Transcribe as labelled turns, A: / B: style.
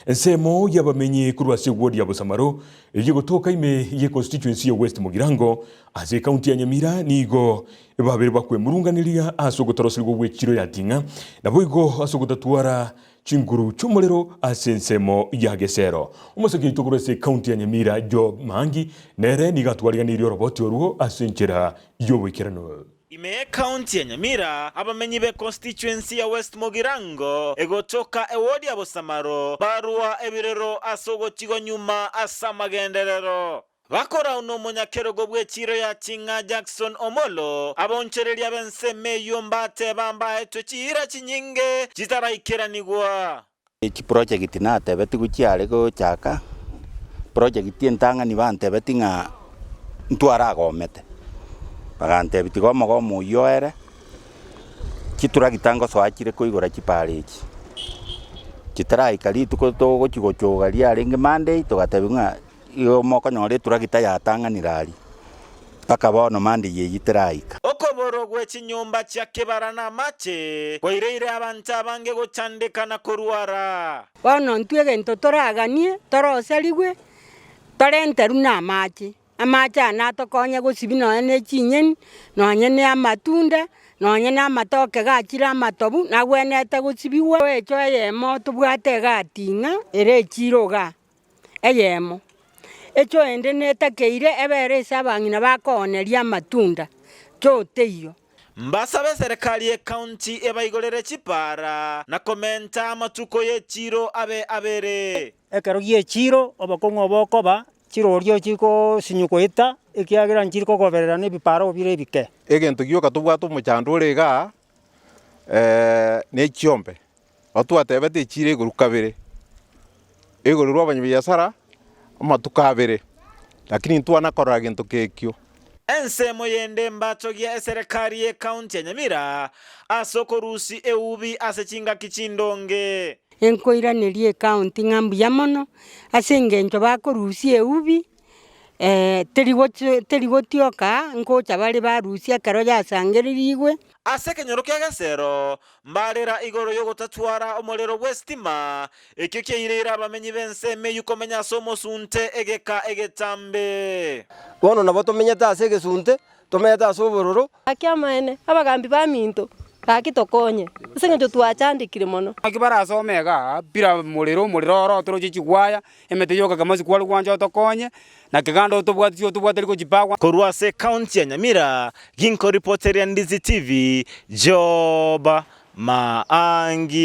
A: Ensemo y'abamenyi korwa ase ewodi ya Bosamaro eyio egotoka ime ye constituency ya West Mugirango ase ekaunti ya Nyamira nigo babere bakwemurunganeria ase ogotoroserigwa gw'echiro ya Ting'a naboigo ase ogotatwara chinguru chi'omorero ase ensemo ya Gesero. Omosake oito korwa ase ekaunti ya Nyamira Job Maangi nere nigo atwariganirie oroboti orwo ase enchera y'oboikeranu.
B: Ime y'Ekaunti ya Nyamira, abamenyi be constituency ya West Mugirango egotoka ewodi ya Bosamaro barua ebirero ase ogotigwa nyuma ase amagenderero. Bakorau nomonyakerogo bw'echiiro ya Ting'a Jackson Omolo, abaonchoreria b'ensemo eyio mbateba mbaetwe chiira chinyinge chitaraikeranigwa.
C: Chiproject natebetigwe chiare gochaka, project entang'ani bantebetie ng'a ntwaragomete, bagantebia tiga omogomo oyio oere, chitractor ngosoa chire koigora chipara echi, chitaraika rituko togochi gochoga riarenge Monday, togatebiwa ng'a Igo mokonyora eturagita yatang'anire aria, mpaka bono mambia eyio teraika.
B: Okoborwa gwe chinyomba chia kebara na amache kwaireire abanto abange gochandeka na korwara.
D: Bono intwe egento toraganie, toroserigwe, torenterwe namache. Amache aya natokonye gosibia nonya ne chinyeni, nonya ne amatunda, nonya na amatoke gachire amatobu, nagwenerete gosibigwa. Echo eyemo tobwate iga ting'a, ere echiro igaa. eyemo. Echo ende netakeire ebere ase abang'ina bakooneria amatunda, choo teiyo.
B: Mbasabe eserekari y'ecounty ebaigorere chipaara na komenta amatuko y'echiiro abe abere.
E: Ekero gi'echiiro obokong'u obo bokoba, chirorio chigosinywa goeta, ekiagera nchiri kogoberera nebipaaro bire ebike.
F: Egento gioka tobwate omochando ore igaa, ne chiombe. Nabo twatebete echiira igoro kabere, igoro rwa abanyabiasara amatuko abere, lakini ntwana korora gento kekio.
B: Ensemo yende mbatogia eserekari y'ecounty ya Nyamira ase okorusia eubi ase chingaki chindonge.
D: Nkoiraneria ecounty ng'a mbuya mono, ase engencho bakorusia eubi. Teri gotioka ngocha bare barusia ekero yasangererigwe.
B: Ase ekenyoro kia Gesero mbarera igoro y'ogotatwara omorero bw'esitima, ekio kiaireire abamenyi b'ense emeyio komenya ase omosunte egeka egetambe.
G: Bono nabo tomenyete ase egesunte, tomenyete ase obororo.
H: Gaki amaene, abagambi baminto, gaki tokonye, ase engencho twachandekire mono.
I: Naki barasome igaa, bila morero, omorero oro otoroche chigwaya, emete yoka kama sikware gwancha otokonye, na keganda otobwati otobwateri gochipagwa.
B: Korwa ase ekaunti ya Nyamira, ginkoripoteria Ndizi TV, Job Maangi.